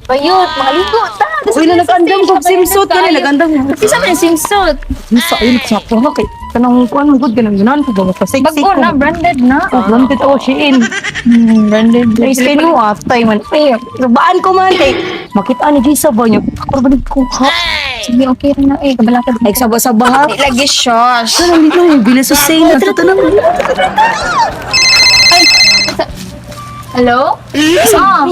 Bayot, mga ligo ta. Uy, na nag-andam kog swimsuit gani, nag-andam. Isa man yung swimsuit. Sa ayun sa ako ha kay kanang kuan gud ganang ganan ko ba mapasik Bago na, branded na. Oh, branded oh, Shein. Branded. Nice kay mo atay man. Eh, baan ko man kay makita ni Gisa ba niya. Ako ba nagkuha? Sige, okay na eh. Kabala ka. Ay saba-saba ha. Di lagi shush. Ano hindi na bilis sa sale. Tara tara. Ay, hello? Ah,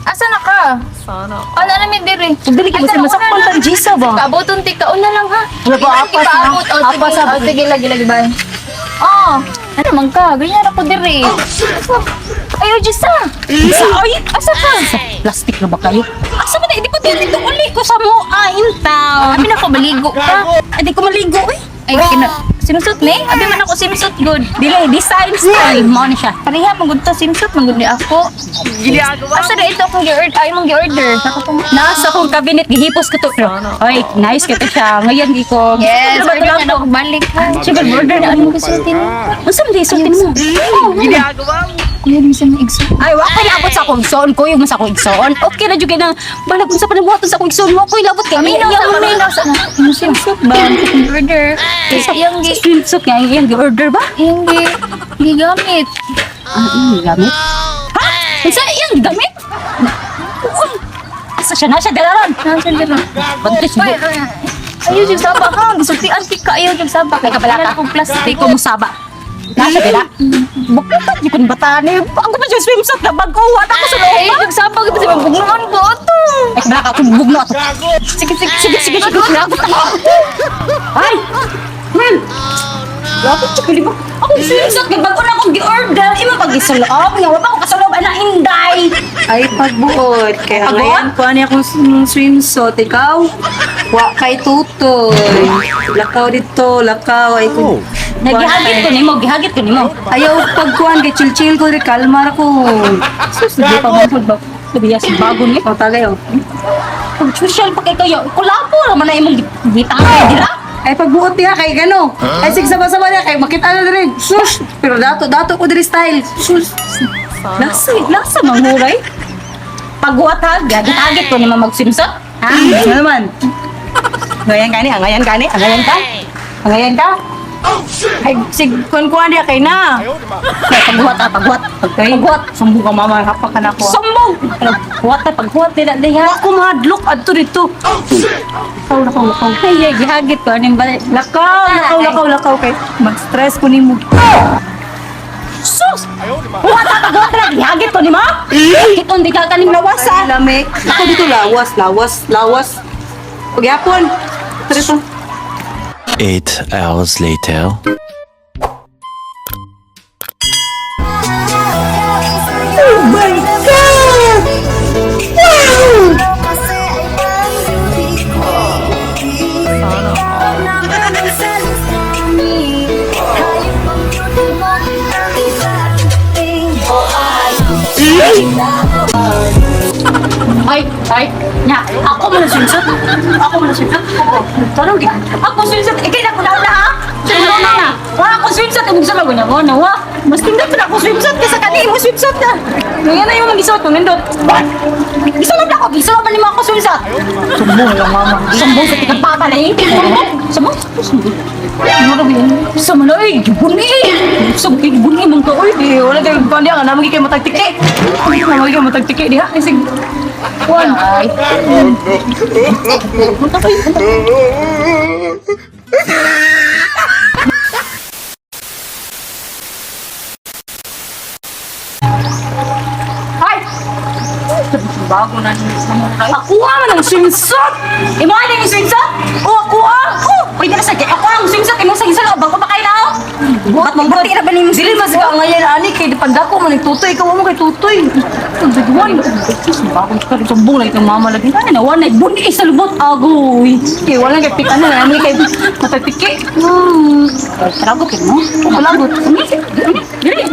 asa na ka? Ano namin diri? Dili kay Ay, basta tara, masakpan una na. tan Gisa ba. Kaaboton ti ka. Una lang ha. Wala pa, Ilan apas na. ipaabot? Oh, sige, Apas, apas. oh, sige, lagi, lagi, bye. Oh, ano man ka? Ganyan ako diri. Ay, oh, Diyos ah. Sa ay Asa ka? plastic na ba kayo? Asa ba na hindi ko dito uli ko sa mo in town. Abi na ko, maligo ka. Ay, di ko maligo eh. Ay, kina, sinusot ni? Abi man ako sinusot good. Dili design style mo na siya. Pareha, magud to, sinusot, magud ni ako. Asa na ito akong gi-order? Ay, mong gi-order. Nasa akong cabinet gihipos ko to. Ay, nice kito siya. Ngayon gi ko. Yes, Gusto ko order na na ba ako balik ha. Sige, order na. Ano gusto mo? Unsa man sultin mo? Kuya, di siya na-igso. Ay, wa ko'y labot sa akong igsoon ko, yung sa akong igsoon. Okay na jud kay nang balag unsa pa nagbuhaton sa akong igsoon, wa ko'y labot kay Paminaw iya sa, man paminaw sa. Yung swimsuit ba? Yung order. Yung gi, Swimsuit nga iyang gi-order ba? yung gi, gigamit. Ah, iyang gamit. Ha? Unsa iyang gamit? Uy, Asa siya na siya dalaron. Nasa dito. Bantis Ay, ayaw yung saba ka. Gisultian ti ka. Ayaw yung saba. Kay kabala ka. Kung plastic. Ko mo saba. Nasa dila. Buklat di ko ni batani. Ako pa siya swimsuit na bago. Wala ko sa loob. Ayaw yung saba. Kasi mabugnoon ko ito. Ay, kabala ka akong bugno ato. Sige, sige. Sige, sige, sige. Lagot ako. Ay! Ma'am! Lagot siya, kalibo. Ako swimsuit kay bago na akong gi-order. Imo pag isuloob. Nga wa pa ako kasuloob ana inday. Ay, pagbuot. Kaya Pagbuot? ngayon ko ani akong swimsuit. Ikaw, wa kay tutoy. Lakaw dito, lakaw. Ay, ko. Nagihagit ko nimo, gihagit ko nimo. Ayaw pagkuhan kay chill-chill ko rin, kalma ra ko. Sus, di pa man ba? Sabi sa bago ni. O tagay oh. Pag social pa kay kayo, kulapo ra man na imong gitangay dira. Ay pagbuot niya kay gano. Ay sig sama-sama niya kay makita na diri. Sus, pero dato dato ko diri style. Sus. Lasa, lasa manghuray. Pagbuhat ha, gihagit ko nimo mag-swimsuit. Ha? Ano naman? Ngayon kani, angayan kani, angayan ka. Angayan ka. Ay sig kuan kuan niya kay na. Pagbuhat ha, pagbuhat. Okay. Pagbuhat. Sumbong ka mama, hapak ka na ko. Sumbong! Pagbuhat ta, pagbuhat nila diha. Wa ko mahadlok adto dito. Lakaw, lakaw, lakaw. Ay, ay, gihagit ko aning balik. Lakaw, lakaw, lakaw, lakaw kay mag-stress ko nimo. Sus! Buhat ta, pagbuhat na, gihagit ko nimo. Kiton di ka kaning lawasa. Ay, lami. Ako dito lawas, lawas, lawas. Pagyapon. Dito. 8 hours later. Ay, ay, nya, ako man ang swimsuit. Ako man ang swimsuit. Tanong gi. Ako swimsuit, ikay na ko na ha. Swimsuit na na. Wa ako swimsuit, ibig sabihin ko na mo na wa. Mas tindot na ako swimsuit kaysa kani imo swimsuit na. Ngayon na yung magisuot ko nindot. Gisuot na ako, gisuot man nimo ako swimsuit. Sumbong lang mama. Sumbong sa tikang papa na eh. Sumbong. Sumbong. Sumbong. Sumbong. Ay, gibuni. Sumbong gibuni mong ka oy. Di wala kay kuan diha nga namagi kay matagtiki. Namagi kay matagtiki diha ay sig kuan. Ay. Punta kayo, punta. Ay! Bago na ni Ako man ang swimsuit! Imo ay ang swimsuit? O ako ah! Oh, pwede na sa ako ang swimsuit imo sa isa bago pa kayo na. Buhat mong bati ra ba nimo Dili mas ka ngayon ani kay pandako man ni tutoy ikaw mo kay tutoy. Bigwan. Bagong ka sumbong lang itong mama lagi. Ay, nawa na buni sa lubot agoy. Kay wala kay pik ano nami kay matagtiki. Trago kay mo. Malagot. Dili.